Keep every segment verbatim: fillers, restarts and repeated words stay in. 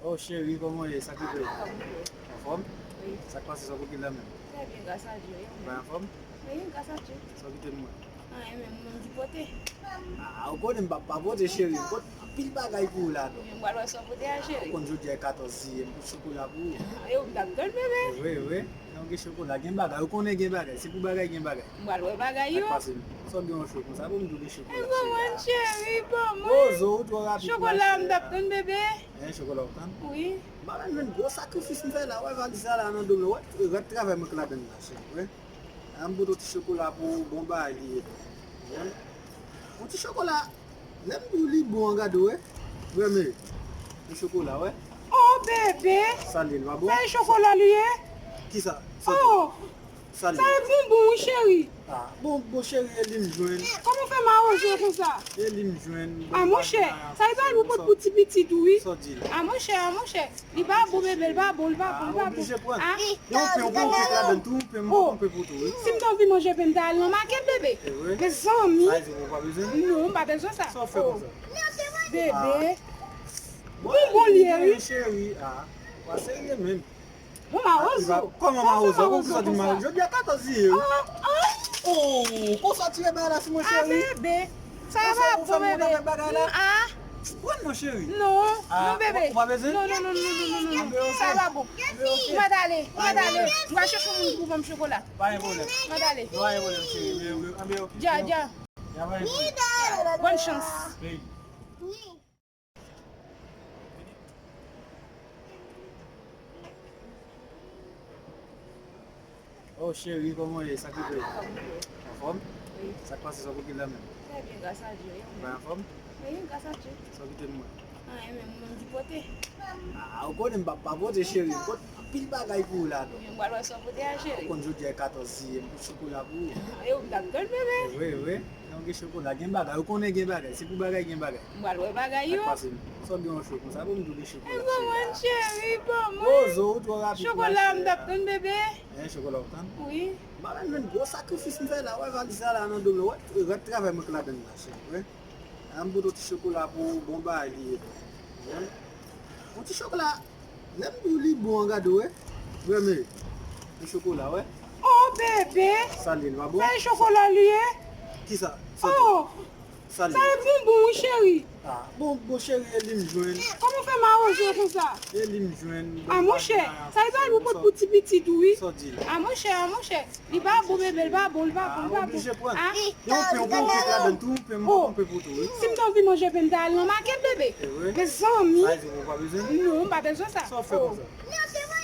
Oh cheri, kòman w ye? Sa ki fè? Anfòm? Wi. Sa k pase, sa w pote la menm? Trè byen, gras a Dye. Ou pa anfòm? Wi, gras a Dye. Sa w kite pou mwen? Anyen, men mwen menm ki pote. Ah, ou konnen m p ap pa pote, cheri. M pote anpil bagay pou ou la, non. M pral wè sa w pote a, cheri. Ou konn jodi a e katòz ziyè, m pote chokola pou ou. Ah, yo, m t ap tann, bebe. Wi, wi. Lè w gen chokola, gen bagay. Ou konnen gen bagay. Se pou bagay, gen bagay. M pral wè bagay yo. Sa k pase? Sa w gen yon cho konsa? Bon, m tou gen chokola. E bon, mwen, cheri, bon, mwen. Wozo, ou twò rapid. Chokola, m t ap tann, bebe. Hein, chokola w tann? Wi. M pa menm jwenn gwo sakrifis m fè la, wè valiz la la nan do m, wè rad travay mwen k ladann la, cheri, wè. A, m pote yon ti chokola pou ou, bon bagay li ye. Wè. Yon ti chokola, lè m di w li bon an, gade w, wè. Wè, men, yon chokola, wè. Oh, bebe! Sa li ye, l pa bon? Sa e chokola li ye? Kisa? Sa di? Oh! Sa li? Sa e bonbon wi, cheri. Ah, bon, bon, cheri, e li m jwenn. Kòman w fè mawozo konsa? E li m jwenn. Ah, monchè, sa e bagay ou pot pou ti pitit ou, wi. Sa w di la? Ah, monchè, ah, monchè. Li pa bon, bebe, li pa bon, li pa bon, li pa bon. Ah, oblije pran. Ah. Yon pen, yon pen, yon pen ladann tou, yon pen, yon pen pou tou, wi. Si m t anvi manje pen, m ta al nan makèt, bebe. E vre? Mezanmi. Sa vle di ou pa bezwen? Non, m pa bezwen sa. Sa w fè konsa? Bebe. Bon, bon, li ye, wi. Cheri, ah, ou pa serye menm. Bon, mawozo. Kòman mawozo? Kòman sa w di mawozo? Jodi a katòz ziyè, wi. Oh, konsa w tire bagay la sou mwen, cheri. Ah, bebe. Sa va bon, bebe. Ah. Pran non, cheri. Non, non, bebe. Ou pa bezwen? Non, non, non. Sa va bon. Ou mèt ale, ou mèt ale. M va chèche moun pou ban m chokola. Pa gen pwoblèm. Mèt ale. Pa gen pwoblèm, cheri. Dja, dja. Bòn chans. Oh cheri, kòman w ye? Sa ki fè? Anfòm? Wi. Sa k pase, sa w pote la menm? Trè byen, gras a Dye. Ou pa anfòm? Wi, gras a Dye. Sa w kite pou mwen? Anyen, men mwen menm ki pote. Ah, ou konnen m p ap pa pote, cheri. M pote anpil bagay pou ou la, non. M pral wè sa w pote a, cheri. Ou konn jodi a e katòz ziyè, m pote chokola pou ou. Ah, yo, m t ap tann, bebe. Wi, wi. Lè w gen chokola, gen bagay. Ou konnen gen bagay. Se pou bagay, gen bagay. M pral wè bagay yo. Sa k pase? Sa w gen yon cho konsa? Bon, m tou gen chokola. E bon, mwen, cheri, bon, mwen. Wozo, ou twò rapid. Chokola, m t ap tann, bebe. Hein, chokola w tann? Wi. M pa menm jwenn gwo sakrifis m fè la, wè valiz la la nan do m, wè rad travay mwen k ladann la, cheri, wè. A, m pote yon ti chokola pou ou, bon bagay li ye. Wè. Yon ti chokola, lè m di w li bon an, gade w, wè. Wè, men, yon chokola, wè. Oh, bebe. Sa li ye, l pa bon? Sa e chokola li ye? Kisa? Sa di? Oh. Sa li? Sa e bonbon wi, cheri. Ah, bon, bon, cheri, e li m jwenn. Kòman w fè mawozo konsa? E li m jwenn. Ah, monchè, sa e bagay ou pot pou ti pitit ou, wi. Sa w di la? Ah, monchè, ah, monchè. Li pa bon, bebe, li pa bon, li pa bon, li pa bon. Ah, oblije pran. Ah. Yon pen, yon pen, yon pen ladann tou, yon pen, yon pen pou tou, wi. Si m t anvi manje pen, m ta al nan makèt, bebe. E vre? Mezanmi. Sa vle di ou pa bezwen? Non, m pa bezwen sa. Sa w fè konsa?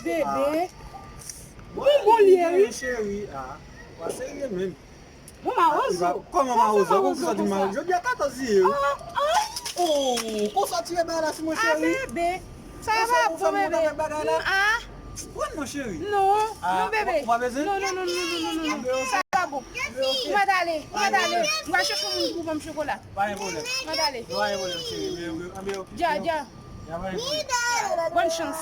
Bebe. Bon, bon, li ye, wi. Cheri, ah, ou pa serye menm. Bon, mawozo. Kòman mawozo? Kòman sa w di mawozo? Jodi a katòz ziyè, wi. Oh, konsa w tire bagay la sou mwen, cheri. Ah, bebe. Sa va bon, bebe. Ah. Pran non, cheri. Non, non, bebe. Ou pa bezwen? Non, non, non. Sa va bon. Ou mèt ale, ou mèt ale. M va chèche moun pou ban m chokola. Pa gen pwoblèm. Mèt ale. Pa gen pwoblèm, cheri. Dja, dja. Bòn chans.